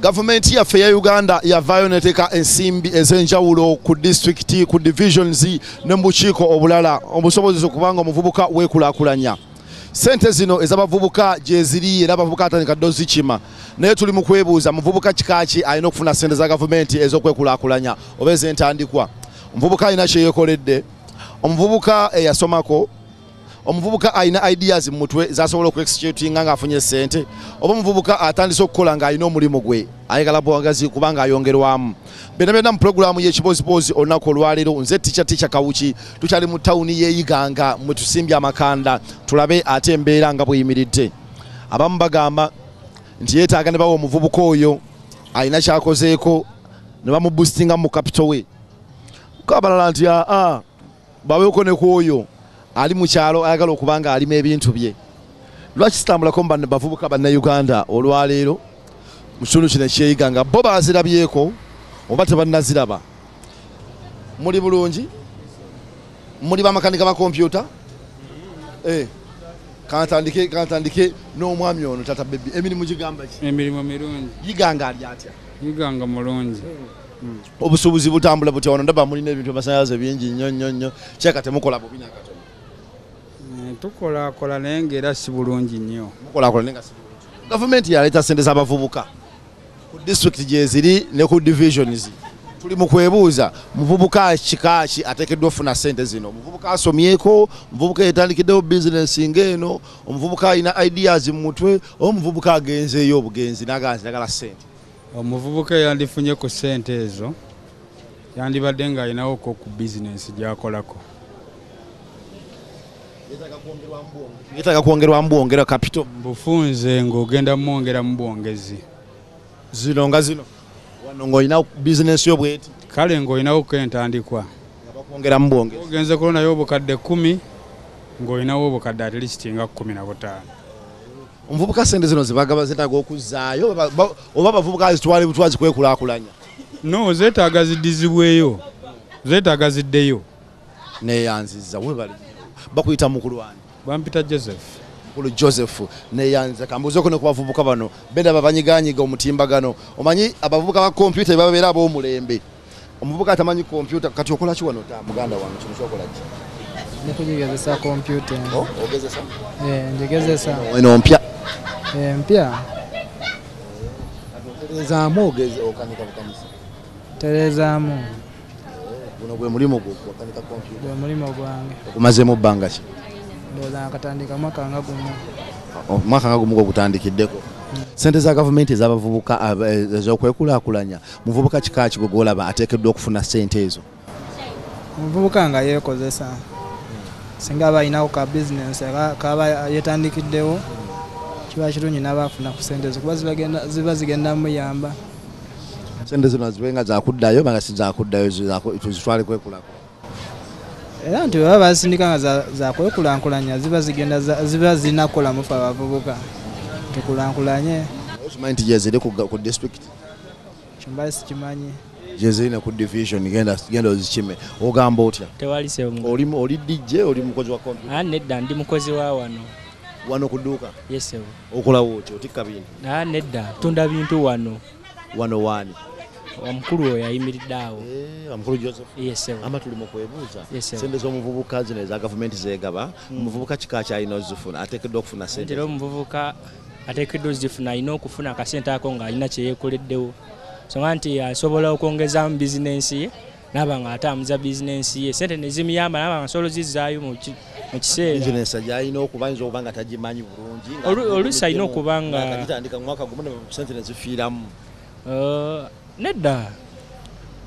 Gavumenti yaffe ya Uganda yavaayo neteeka ensimbi ez'enjawulo ku disitulikiti, ku divisions ne mu bukiiko obulala obusobozesa okubanga omuvubuka weekulaakulanya. Sente zino ez'abavubuka gyeziri era abavubuka atandika dde ozikima, naye tuli mu kwebuuza muvubuka kika ki alina okufuna sente za gavumenti ez'okwekulaakulanya oba ez'entandikwa. Omuvubuka alina kye yeekoledde, omuvubuka eyasomako, omuvubuka alina ideas mu mutwe zasobola okuexecutinga ng'afunye sente, oba omuvubuka atandise okukola ng'alina omulimu gwe ayagala bwagazi kubanga ayongerwamu. Byonna byonna mu pulogulaamu y'Ekibooziboozi olunaku olwaleero. Nze Tica Kawuki, tukyali mu tawuni y'e Iganga mwe tusimbye amakanda tulabe ate embeera nga bweyimiridde. Abamu bagamba nti yeetaaga ne bawa omuvubuka oyo alina kyakozeeko ne bamuboostinga mu capital we, ko abalala nti aa baweeko ne ku oyo ali mu kyalo ayagala okuba nga alima ebintu bye. Lwaki sitambulako mu bavubuka bannayuganda olwaleero mu kitundu kino eky'e Iganga? Bo baazirabyeko oba tebannaziraba? Muli bulungi? Muli bamakanika ba kompyuta? Kantandike n'omwami ono tata baby. Emirimu gigamba ki? Emirimu mirungi. Iganga ali atya? Iganga mulungi. Obusuubuzi butambula butya wano? Ndaba mulina ebintu amasannyalaze bingi nnyo nnyo nnyo, kyeka temukola bubi n'akatono. Tukolakola naye ng'era si bulungi nnyo. Mukolakola naye nga si bulungi. Gavumenti yaleeta sente z'abavubuka ku disitulikiti gyeziri ne ku divisions. Tuli mu kwebuuza muvubuka kika ki ateekeddwa okufuna sente zino? Omuvubuka asomyeko, omuvubuka yetandikiddewo bizinesi ng'eno, omuvubuka alina ideas mu mutwe, oba omuvubuka agenzeeyo obugenzi n'agamba nti njagala sente? Omuvubuka eyandifunye ku ssente ezo yandibadde ng'alinawoko ku bizinensi gy'akolako. Yeetaaga kwongerwamu bwongera capital. Bufunze ng'ogenda mwongera mu bwongezi. Zino nga zino wano ng'olina bizinensi yo bweti, kale ng'olinawoko entandikwa nga bakwongeramu bwongezi. Ogenze kulonayo obukadde 10 ng'olinawo obukadde at least nga 15. Omuvubuka sente zino zebagaba zeetaaga okuzzaayo oba abavubuka zitwale butwazi kwekulaakulanya? No, zeetaaga ziddizibweyo, zeetaaga ziddeyo. Neeyanziza, webale. Bakuyita mukulu wange? Bampita Joseph. Mukulu Joseph, neeyanziza. Kambuuzeeko ne ku bavubuka bano bendaba banyiganyiga omutimbagano. Omanyi abavubuka ba kompyuta babeera ab'omulembe, omuvubuka atamanyi kompyuta kati okola ki wano? Ta muganda wange, kino kyokola ki? Ndikugigezesa kompyuta eno. Ogezesa? Ngigezesa. Eno mpya? Mpya. Oterezaamu okanika bukanisa? Terezaamu. Guno gwe mulimu gwo, gwakanika kompyuta? Gwe mulimu gwange. Ogumazeemu bbanga ki? Ndowooza nakatandika mwaka nga gumu. Omwaka nga gumu gwogutandikiddeko. Sente za gavumenti ez'abavubuka ez'okwekulaakulanya, muvubuka kika ki gwe gw'olaba ateekeddwa okufuna sente ezo? Omuvubuka nga yeekozesa, singa aba alinako ka bizinensi kaba yeetandikiddewo, kiba kirungi n'aba afuna ku sente ezo kuba ziba zigenda muyamba. Sente zino zibe nga zakuddayo oba nga si zakuddayo, tuzitwale kwekulaakulanya? Era nti bwe baba bazisindika nga zakwekulaakulanya, ziba zirina kukolamu ffe abavubuka tukulankulanye. Okimanyi nti gyeziri ku disitulikiti? Kyemba sikimanyi. Gyeziri ne ku division, genda ozikime. Ogamba otya? Tewali sebo. Oli DJ, oli mukozi wa kompyuta? Nedda, ndi mukozi wa wano. Wano ku dduuka? Yes sebo. Okolawo otya? Otikka bintu? Nedda, tunda bintu wano. Wano waani? Omukulu oyo ayimiridde awo. Omukulu Joseph? Yes sebo. Ama tuli mu kwebuuza. Yes sebo. Sente z'omuvubuka zino eza gavumenti zeegaba, omuvubuka kika ki alina ozifuna? Ateekeddwa okufuna sente? Era omuvubuka ateekeddwa ozifuna alina okufuna akasente ako ng'alina kye yeekoleddewo. So nga nti asobola okwongezaamu bizinensi ye, n'aba nga atambuza bizinensi ye, sente ne zimuyamba n'aba nga asobola ozizzaayo mu kiseera. Bizinensi gy'alina okuba ayinza okuba nga tagimanyi bulungi, nga Oluusi alina okuba nga nga gitandika mu mwaka gumu ne sente ne zifiiramu. Nedda,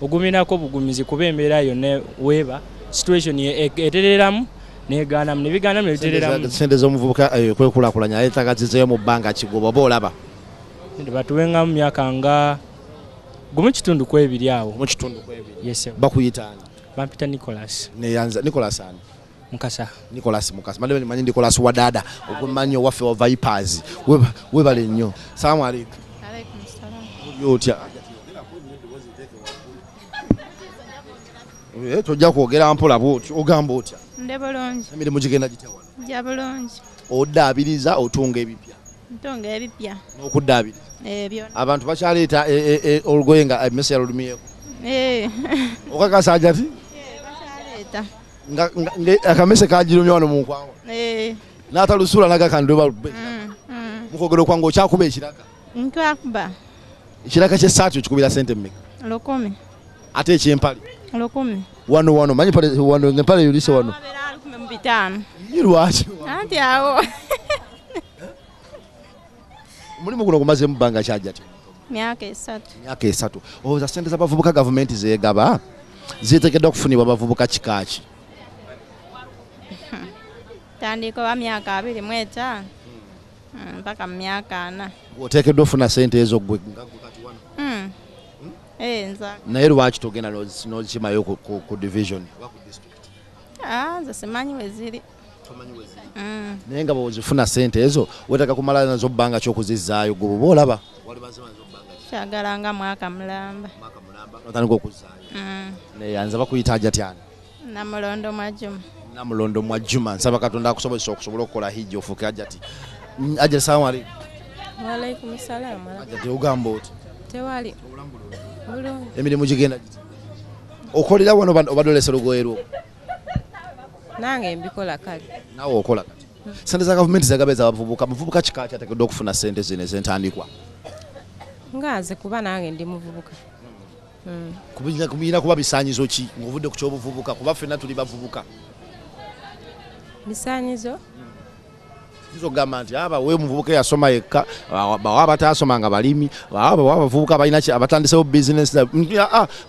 ogumirako obugumizi kuba embeera yonna weeba situation etereramu negaanamu nebigaanamu nebitereramu. Sente z'omuvubuka kwekulaakulanya yeetaaga zizeeyo mu bbanga kigoba oba olaba? Batuwengamu myaka nga 1.2 awo. 1.2. Yes sir. Bakuyita ani? Bampita Nicholas. Neyanza. Nicholas ani? Mukasa. Nicholas Mukasa. Madame manyi Nicholas wa dada. Ogumanyi owaffe wa Vipers. Webale nnyo. Salamu aleikum. Aleikum salam. Oli otya? Tojja kwogera mpola bw'otyo, ogamba otya? Ndi bulungi. Emirimu gigenda gitya wano? Gya bulungi. Oddaabiriza otunga ebipya? Ntunga ebipya. N'okuddaabiriza. Byonna. Abantu bakyaleeta olugoye nga emmese yalulumyeko. Okakasa Hajati? Bakyaleeta. Nga akamese kagirumye wano mu nkwawa. N'atalusuula n'agakandoba. Mukwogera okwange okyakuba ekiraka. Nkyakuba. Ekiraka ky'essaati okikubira ssente mmeka? 1000. Ate eky'empale? 1000. Wano wano manyi pale wano ng'empale yulise wano. 1500. Ye lwaki? Anti awo. Omulimu guno gumazeemu bbanga ki Hajati? Myaka 3. Myaka 3. Olowooza ssente z'abavubuka gavumenti zeegaba zeeteekeddwa kufunibwa abavubuka kika ki? Tandika oba myaka 25 mpaka mu myaka 40. Oteekeddwa ofuna ssente ezo ggwe nga ggwe kati wano? Naye lwaki togenda n'ozikimayo ku division oba ku district? Nze simanyi we ziri. Tomanyi we ziri. Naye nga bw'ozifuna ssente ezo weetaaga kumala nazo bbanga ki okuzizzaayo gwe bw'oba olaba? Kyagala nga mwaka mulamba. Mwaka mulamba n'otandika okuzzaayo. Neyanza bakuyita Hajati ani? Namulondo Mwajuma. Namulondo Mwajuma, nsaba Katonda akusobozesa okusobola okukola hijja ofuuke Hajati. Hajati, salaamu alaikum. Wa alaikum salaam. Hajati, ogamba oti? Tewali. Bulungi. Emirimu gigenda giti? Okolera wano obadde olese lugoye lwo? Nange mbikola kale. Naawe okola kati. Ssente za gavumenti zagaba ez'abavubuka, muvubuka kika ki ateekeddwa okufuna ssente zino ez'entandikwa? Nga nze kuba nange ndi muvubuka. Kubiyina kuba bisaanyizo ki ng'ovudde ku ky'obuvubuka kuba ffenna tuli bavubuka? Bisaanyizo? Oyinza okugamba nti we muvubuka eyasoma yekka, bawa abataasoma nga balimi, bawa abavubuka abalina abatandisewo bizinesi,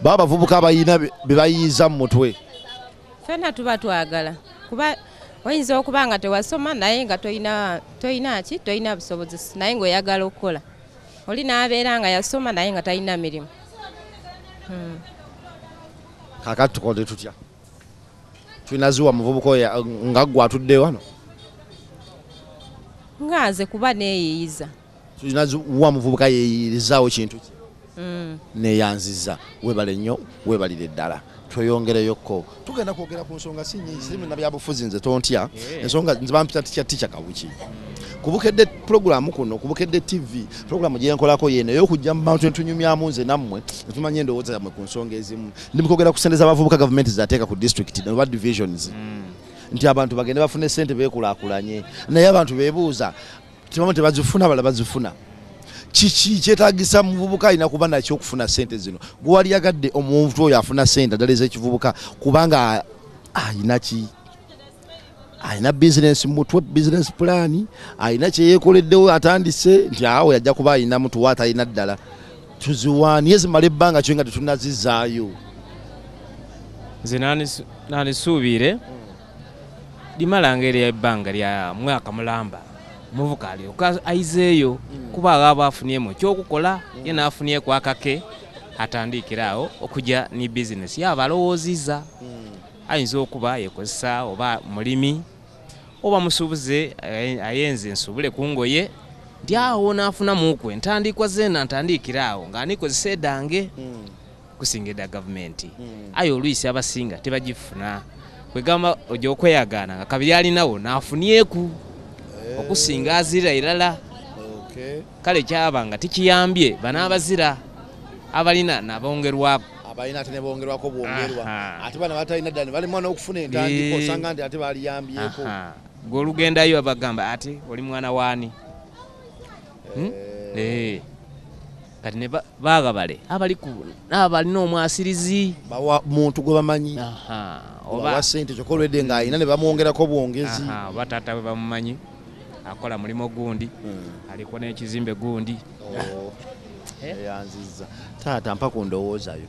bawa abavubuka abalina bye bayiiza mu mutwe. Ffenna tuba twagala kuba oyinza okuba nga tewasoma naye nga toyina ki, toyina busobozi naye ng'oyagala okukola. Oli n'abeera nga yasoma naye nga talina mirimu. Kaakati tukole tutya? Tulina ziwa muvubuka oyo nga ggwe atudde wano? Nga nze kuba neeyiiyiza. Tulina ziwa muvubuka yeeyiyirizaawo kintu ki? Neeyanziza. Weebale nnyo, weebalire ddala. Tweyongereyokko. Tugenda kwogera ku nsonga si nnyingi, siri munnabyabufuzi nze tontya. Ensonga nze bampita Ticca Kawuki. Kubukedde pulogulaamu kuno, Kubukedde TV, pulogulaamu gye nkolako yeeno ey'okujja mu bantu ne tunyumyamu nze nammwe ne tumanya endowooza yammwe ku nsonga ezimu. Ndi mukwogera ku ssente z'abavubuka gavumenti z'ateeka ku district oba divisions. Nti abantu bagende bafune ssente beekulaakulanye. Naye abantu beebuuza tebamu tebazifuna, abalala bazifuna. Kiki kyetaagisa muvubuka alina kuba nakyo okufuna ssente zino? Gwe wali yagadde omuntu oyo afuna ssente ddala ez'ekivubuka kubanga alina ki? Alina bizinesi mutwe, bizinesi pulaani, alina kye yeekoleddewo atandise nti awo yajja kuba alina mutuwa atalina ddala. Tuziwaaniye zimala ebbanga kyo nga tetunnazizzaayo. Nze nandisuubire limala ngeri ebbanga lya mwaka mulamba. Muvuka alyoka ayizeeyo kuba aba afunyemu ekyokukola ye n'afunyeku akake atandikira awo okujja ne bizinesi yaba alowoozizza. Ayinza okuba yekozesa oba mulimi oba musuubuze ayenze nsuubule ku ngoye nti awo n'afunamuku entandikwa zeena ntandikira awo nga nikozesa edange kusinga edda gavumenti. Aye oluisi abasinga tebagifuna kwegamba ojja okweyagaana nga kabiri alinawo n'afunyeku okusinga azira irala. Kale kyaba nga tikiyambye bano abazira abalina nabongerwako. Abalina ate ne bongerwako bwongerwa. Ate bano abatalina ddala ne balemwa n'okufuna entandikwa osanga nti ate baliyambyeko. Gwe olugendayo abagamba ate oli mwana waani? Kati ne baagabale abalina omwasirizi bawa muntu gwe bamanyi. Oba ssente kyokka olwedde ng'alina ne bamwongerako bwongezi. Oba taata we bamumanyi akola mulimu gundi, aliko n'ekizimbe gundi. Eyanzizza. Taata mpa ku ndowoozayo.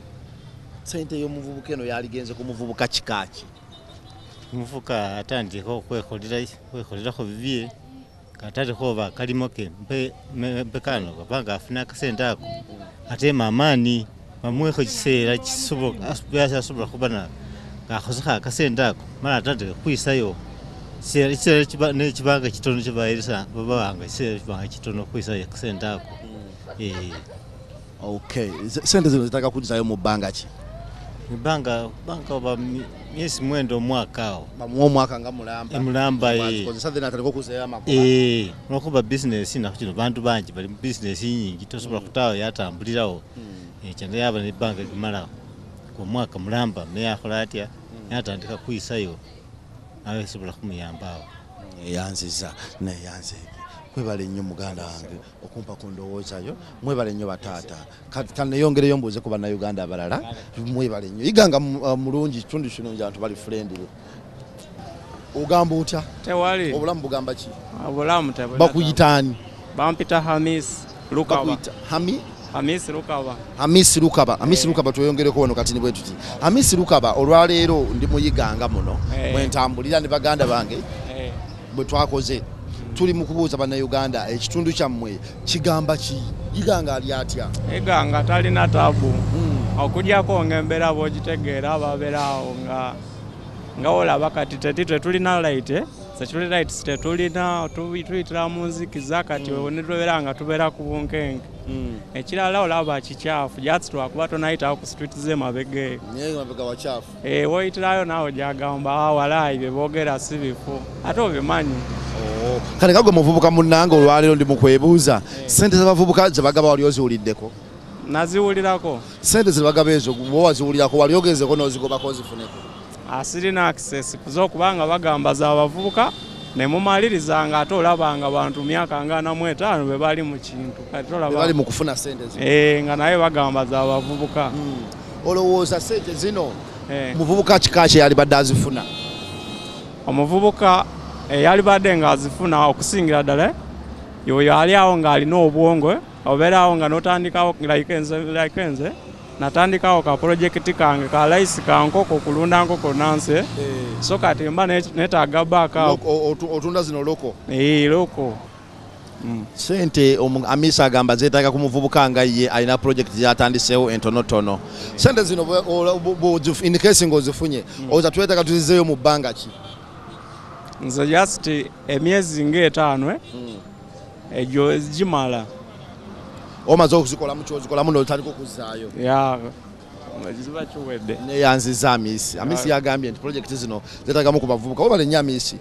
Ssente y'omuvubuka eno yaligenze ku muvubuka kika ki? Omuvubuka atandika okwekolerako bibye, atandika oba akalimo ke mpe kano kubanga afuna akasente ako ateema amaani bamuweeko ekiseera asobola kuba ng'akozesa akasente ako mala atandika okwisayo ekiseera n'ekibanga kitono kyebaweereza babawanga ekiseera kibanga kitono okwisayo akasente ako. Okay, sente zino zitaka kuzzayo mu bbanga ki? Ibanga banga oba myezi 9 omwaka awo. Bamuwa omwaka nga mulamba. Mulamba Kozesa then atandika okuzeeyo amagoba. Olwokuba bizinesi naku kino bantu bangi bali mu bizinesi nyingi tosobola kutaawo yatambulirawo. Kyanda yaba nebbanga limala omwaka mulamba naye akola atya yatandika kwisayo nawe sobola kumuyamba awo. Eyanziza neyanzeege. Mwebale nnyo muganda wange okumpa ku ndowoozayo, mwebale nnyo bataata. Kaneyongereyo mbuuze ku bannayuganda abalala, mwebale nnyo. Iganga mulungi, kitundu kino abantu bali friendly. Ogamba otya? Tewali. Obulamu bugamba ki? Obulamu tebulina. Bakuyita ani? Bampita Hamis Lukaba. Bakuyita Hami? Hamis Lukaba. Hamis Lukaba. Hamis Lukaba tweyongereko wano kati ni bwe tuti. Hamis Lukaba olwaleero ndi muyiganga muno. Mwentambulira ne baganda bange. Bwe twakoze. Tuli mu kubuuza bannayuganda ekitundu kyammwe kigamba ki? Iganga ali atya? Iganga talina tabu. Okugyako ng'embeera bw'ogitegeera babeeraawo nga olaba kati tetulina light, security lights tetulina, tuyitira mu nzikiza kati ne tubeera nga tubeera ku bunkenke. Ekirala olaba kikyafu, just lwakuba tonayitawo ku street z'emabega eyo. Naye emabega wakyafu. Woyitirayo naawe gyagamba walaayi bye boogera si bifu, ate obimanyi. Kale kagwe muvubuka munnange olwaleero ndi mu kwebuuza ssente z'abavubuka ze bagaba wali oziwuliddeko? Naziwulirako. Ssente ze bagaba ezo bw'oba waziwulirako wali ogezeko n'ozigobako ozifuneko? Sirina access kuzo kubanga bagamba z'abavubuka ne mumaliriza nga ate olaba nga bantu myaka nga 45 be bali mu kintu kati olaba bali mu kufuna ssente zino. Nga naye bagamba z'abavubuka. Olowooza ssente zino muvubuka kika ki yalibadde azifuna? Omuvubuka yalibadde ng'azifuna okusingira ddala yoyo ali awo ng'alina obwongo obeera awo nga n'otandikawo like nze natandikawo ka projekiti kange ka layisi ka nkoko kulunda nkoko nansi. So kati mba neetaaga baaka. Otunda zino loko? Loko. Sente Amisa agamba zeetaaga ku muvubuka nga ye alina projekiti gy'atandiseewo entonotono. Sente zino in case ng'ozifunye olowooza twetaaga tuzizeeyo mu bbanga ki? Nze just emyezi ng'etaano egyo gimala. Omaze okuzikolamu ky'ozikolamu n'otandika okuzzaayo. Ziba kiwedde. Neyanziza Amisi. Amisi yagambye nti projekiti zino zeetaagamu ku bavubuka. Webale nnyo Amisi.